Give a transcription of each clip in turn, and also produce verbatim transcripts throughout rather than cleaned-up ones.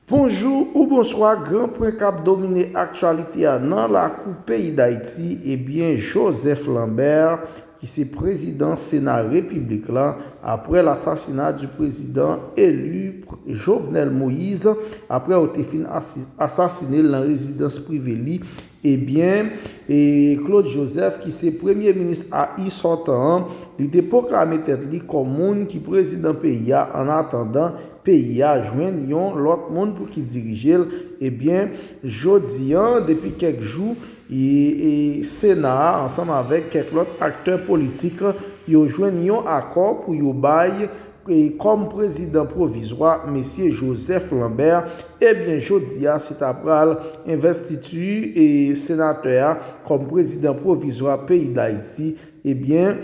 Bonjou ou bonswa, gran pwen k ap domine aktyalite a nan lakou peyi Dayiti. Ebyen, Joseph Lambert, ki se prezidan Sena Repiblik la, apre lasasina di prezidan eli Jovenel Moïse, apre yo te fin asi- asasine l nan rezidans prive li, ebyen, e Claude Joseph, ki se premye minis a i sòtan an, li te pwoklame tèt li kòm moun ki prezidan peyi a, an atandan peyi a jwenn yon lòt moun pou ki dirije l. Ebyen, jodi an, depi kèk jou, e, e Sena a, ansanm avèk kèk lòt aktè politik, yo jwenn yon akò pou yo bay, e, kòm prezidan pwovizwa, mesye Joseph Lambert. Ebyen, jodi a, se ta pral envestiti, e, senatè a kòm prezidan pwovizwa peyi Dayiti. Ebyen,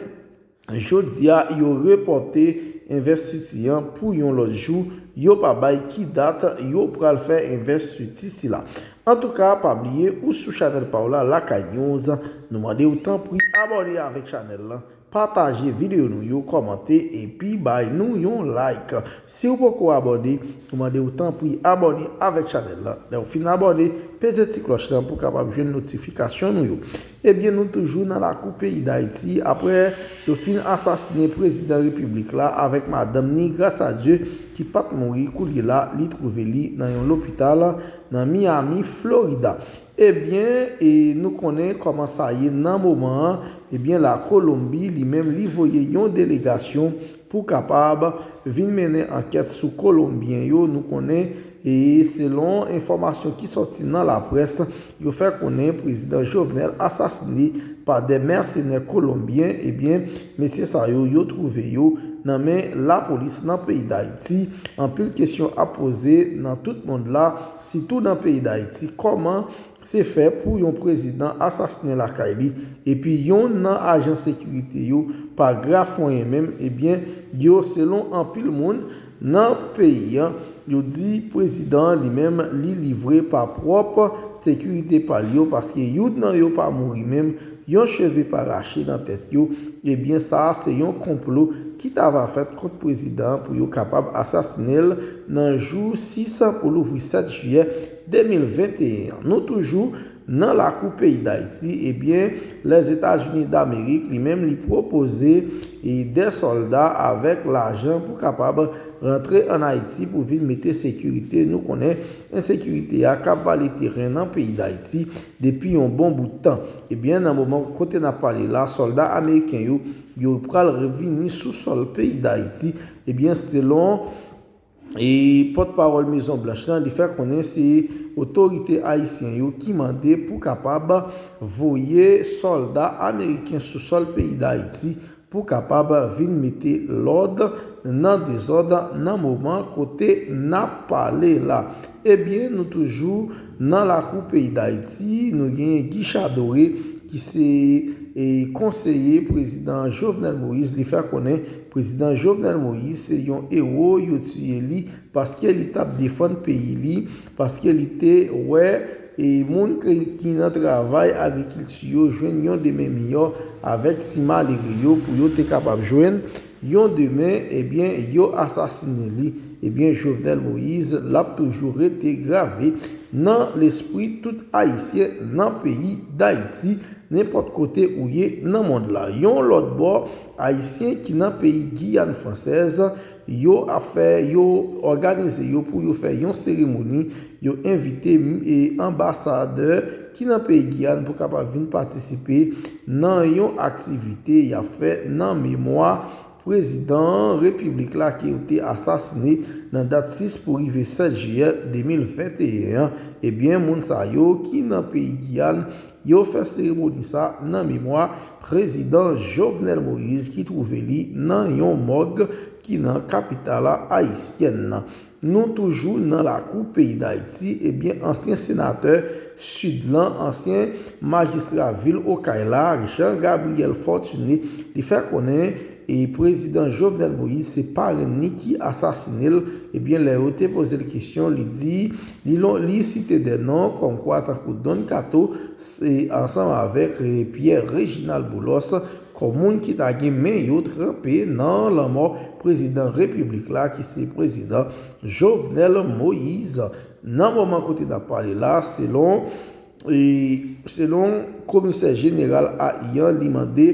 jodi a, yo repòte envestiti an pou yon lòt jou. Yo pa bay ki dat yo pral fè envestiti sila. Antouka, pa bliye, ou sou chanèl pa w la, Lakay News. Nou mande w tanpri abòne avèk chanèl lan, pataje videyo nou yo, kòmante epi bay nou yon like. Si w poko abòne, nou mande w tanpri abòne avèk chanèl lan. Lè w fin abòne, peze ti klòch lan pou w kapab jwenn notifikasyon nou yo. Ebyen, nou toujou nan lakou peyi Dayiti. Apre yo fin asasinen prezidan repiblik la avèk madanm ni, gras a Dye, ki pa t mouri, koulye la, li twouve li nan yon lopital nan Miami, Florida. Ebyen, e nou konnen kòman sa ye nan moman an. Ebyen, la Kolonbi, li menm, li voye yon delegasyon pou kapab vin mennen ankèt sou Kolonbyen yo. Nou konnen, e selon enfòmasyon ki sòti nan laprès, yo fè konnen prezidan Jovenel asasine pa de mèsenè kolonbyen. Ebyen, mesye sa yo, yo twouve yo nan men lapolis nan peyi Dayiti. Anpil kesyon ap poze nan tout mond la, sitou nan peyi Dayiti. Kòman se fè pou yon prezidan asasinen lakay li, epi yonn nan ajan sekirite yo pa grafonyen menm? Ebyen, yo, selon anpil moun nan peyi an, yo di prezidan an li menm, li livre pa pwòp sekirite pa l yo, paske youn nan yo pa mouri menm, yon cheve pa rache nan tèt yo. Ebyen, sa a se yon konplo ki ta va fèt kont prezidan an pou yo kapab asasinen l nan jou sis pou louvri sèt jiyè de mil venteyen an. Nou toujou nan lakou peyi Dayiti. Ebyen, Lèzetazini Damerik, li menm, li pwopoze, e, de sòlda avèk lajan pou kapab rantre ann Ayiti pou vin mete sekirite. Nou konnen ensekirite a k ap vale teren nan peyi Dayiti depi yon bon bout tan. Ebyen, nan moman kote n ap pale la, sòlda ameriken yo, yo pral revini sou sòl peyi Dayiti. Ebyen, selon, e, pòtpawòl Mezon Blanch lan, li fè konnen se otorite ayisyen yo ki mande pou kapab voye sòlda ameriken sou sòl peyi Dayiti pou kapab vin mete lòd nan dezòd nan moman kote n ap pale la. Ebyen, nou toujou nan lakou peyi Dayiti, nou genyen Guy Chadoré, ki se, e, konseye prezidan Jovenel Moïse. Li fè konnen prezidan Jovenel Moïse se yon ewo, yo tiye li paske li t ap defann peyi li, paske li te wè, e, moun ki, ki nan travay agrikilti yo jwenn yon demen miyò avèk ti malere yo, pou yo te kapab jwenn yon demen, ebyen, yo asasinen li. Ebyen, Jovenel Moïse, l ap toujou rete grave nan lespri tout Ayisyen nan peyi Dayiti, nenpòt kote ou ye nan mond la. Yon lòt bò, Ayisyen ki nan peyi Giyàn Fransèz, yo ap fè, yo òganize yo pou yo fè yon seremoni, yo envite, e, anbasadè ki nan peyi Giyàn pou kapab vin patisipe nan yon aktivite y ap fè nan memwa prezidan repiblik la ke yo te asasine nan dat sis pou rive sèt jiyè de mil venteyen an. Ebyen, moun sa yo ki nan peyi Giyàn, yo fè seremoni sa nan memwa prezidan Jovenel Moïse ki twouve li nan yon mòg ki nan kapital ayisyèn nan. Nou toujou nan lakou peyi Dayiti, ebyen, ansyen senatè Sid lan, ansyen majistra vil Okay la, Jean Gabriel Fortuné, li fè konnen, e, prezidan Jovenel Moïse se parenn li ki asasine l. Ebyen, lè yo te poze l kesyon, li di, li lon, li site de non kòmkwa tankou Don Kato, se ansanm avèk, e, Pierre Réginald Boulos, kòm moun ki ta gen men yo tranpe nan lanmò prezidan repiblik la, ki se prezidan Jovenel Moïse. Nan moman kote n ap pale la, selon, e, selon komisè jeneral A I an, li mande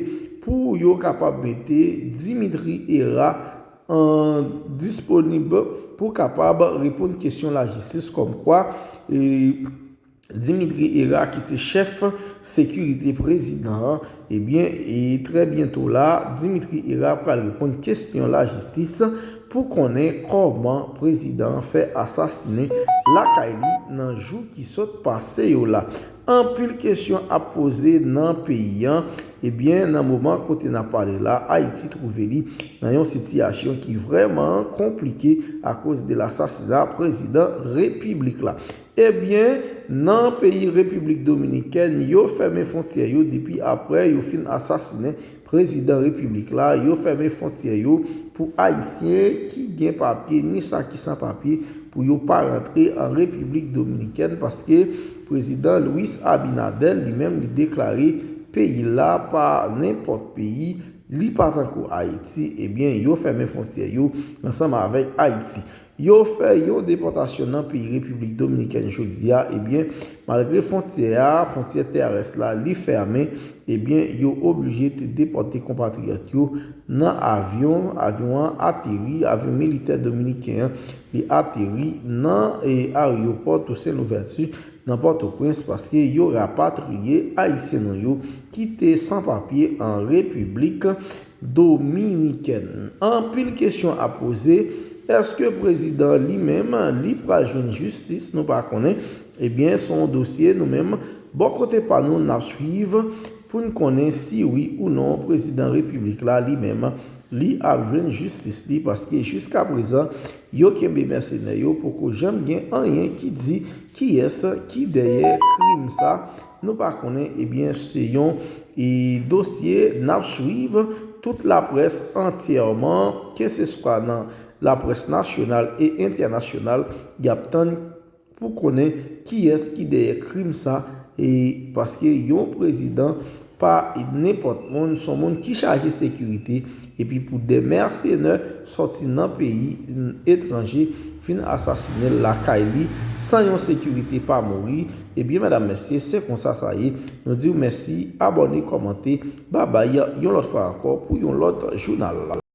pou yo kapab mete Dimitri Herrard an disponib pou kapab reponn kesyon lajistis, kòmkwa, e, Dimitri Herrard, ki se chèf sekirite prezidan an, ebyen, e trè byento la, Dimitri Herrard pral reponn kesyon lajistis pou konnen kòman prezidan an fè asasinen lakay li nan jou ki sot pase yo la. Anpil kesyon ap poze nan peyi an. Ebyen, nan moman kote n ap pale la, Ayiti twouve li nan yon sitiyasyon ki vrèman konplike akoz de lasasina prezidan repiblik la. Ebyen, nan peyi Repiblik Dominikèn, yo fèmen fwontyè yo depi aprè yo fin asasinen prezidan repiblik la. Yo fèmen fwontyè yo pou Ayisyen ki gen papye, ni sa ki san papye, pou yo pa rantre an Repiblik Dominikèn, paske prezidan Luis Abinader, li menm, li deklare peyi la pa nenpòt peyi, li pa tankou Ayiti. Ebyen, yo fèmen fwontyè yo ansanm avèk Ayiti. Yo fè yon depòtasyon nan peyi Repiblik Dominikèn jodi a. Ebyen, malgre fwontyè a, fwontyè terès la, li fèmen, ebyen, yo oblije te depòte konpatriyòt yo nan avyon. Avyon an ateri, avyon militè dominiken an, li ateri nan, e, ayewopò Toussaint Louverture nan Pòtoprens, paske yo rapatriye Ayisyen nou yo ki te san papye an Repiblik Dominikèn. Anpil kesyon ap poze. Èske prezidan li menm, li pral jwenn jistis? Nou pa konnen. Ebyen, se yon dosye nou menm, bò kote pa nou, n ap swiv pou n konnen si wi ou non prezidan repiblik la li menm, li ap jwenn jistis li, paske jiska prezan, yo kenbe mèsenè yo, poko janm gen anyen ki di kiyès ki dèyè krim sa. Nou pa konnen, ebyen, se yon, e, dosye n ap swiv. Tout laprès antyèman, keseswa nan laprès nasyonal e entènasyonal, y ap tann pou konnen kiyès ki dèyè krim sa, e paske yon prezidan pa nenpòt moun, se yon moun ki chaje sekirite, epi pou de mèsenè sòti nan peyi etranje vin asasinen l lakay li san yon sekirite pa mouri. Ebyen, medam, mesye, se konsa sa ye. Nou di w mèsi, abòne, kòmante, babay, yon lòt fwa ankò pou yon lòt jounal.